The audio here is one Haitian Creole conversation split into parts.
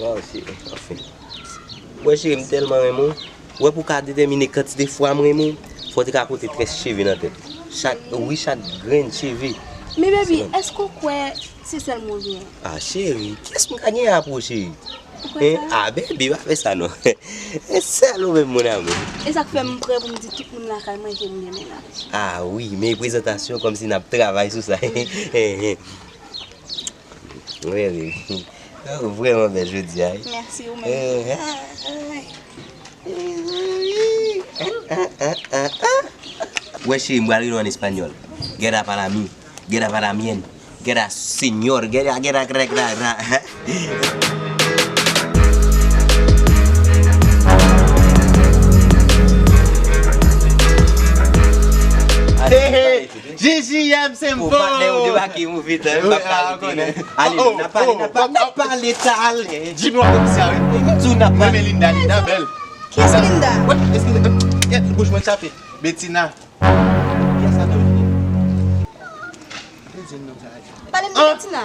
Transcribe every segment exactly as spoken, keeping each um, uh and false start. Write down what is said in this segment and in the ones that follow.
Oh, cheri, anfen. Mwen, cheri, m tèlman renmen w. Ou wè, pou w ka detèmine kantite fwa m renmen w, fò w te ka konte trè cheve nan tèt ou. Chak, wi, chak grenn cheve. Men, baby, èske w kwè se sèl mwen ou genyen? Ah, cheri, kiyès m ka genyen apre w, cheri? Ou kwè sa? Ah, baby, pa fè sa, non. E sèl ou menm, mon amour. E sa k fè m prè pou m di tout moun lakay mwen ke m gen mennaj. Ah, wi, men prezantasyon kòmsi n ap travay sou sa. Wi, wi. Oh, vrèman bèl jodi a, wi. Mèsi, ou menm. Eh, ah, ah. Wè, cheri, m pral rele w an espanyòl. Queda para mí. Queda para mí. Queda señor. Queda, queda, queda, queda, queda. Hey, hey. J J M Simple. Ou patnè ou debake, move tan, m pa pale de nou. Ale, n ap pale, n ap pale, n ap pale talè. Jimmy, w ap komisè, wi. M di w n ap pale. Mwen, men Linda, Linda bèl. Kiyès Linda? Wè, eskize, kèt, bouch mwen chape. Betina. Kiyès sa, Doji? Pale m de Betina.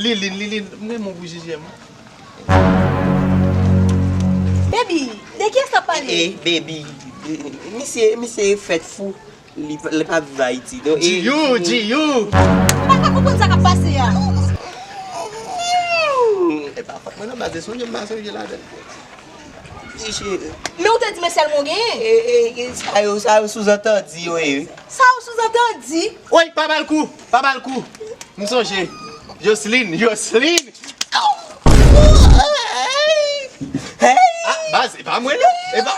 Lilin, Lilin, m renmen w pou J J M. Baby, de kiyès w ap pale? Eh, baby. Misye, misye fèt fou. Li, pa- li pa viv Ayiti, non. E, Jiyou, Jiyou. M pa ka konprann sa k ap pase a. E pa fòt mwen non, baz, e sonje m pa sonje ladan l. Ti cheri. Men ou te di men sèlman w genyen. E, e, e, sa yo, sa yo souzantandi yo ye. Sa yo souzantandi? Woy, pa ba l kou, pa ba l kou. M sonje. Jocelyn, Jocelyn. Hey! Ah, baz, e pa mwen non. E pa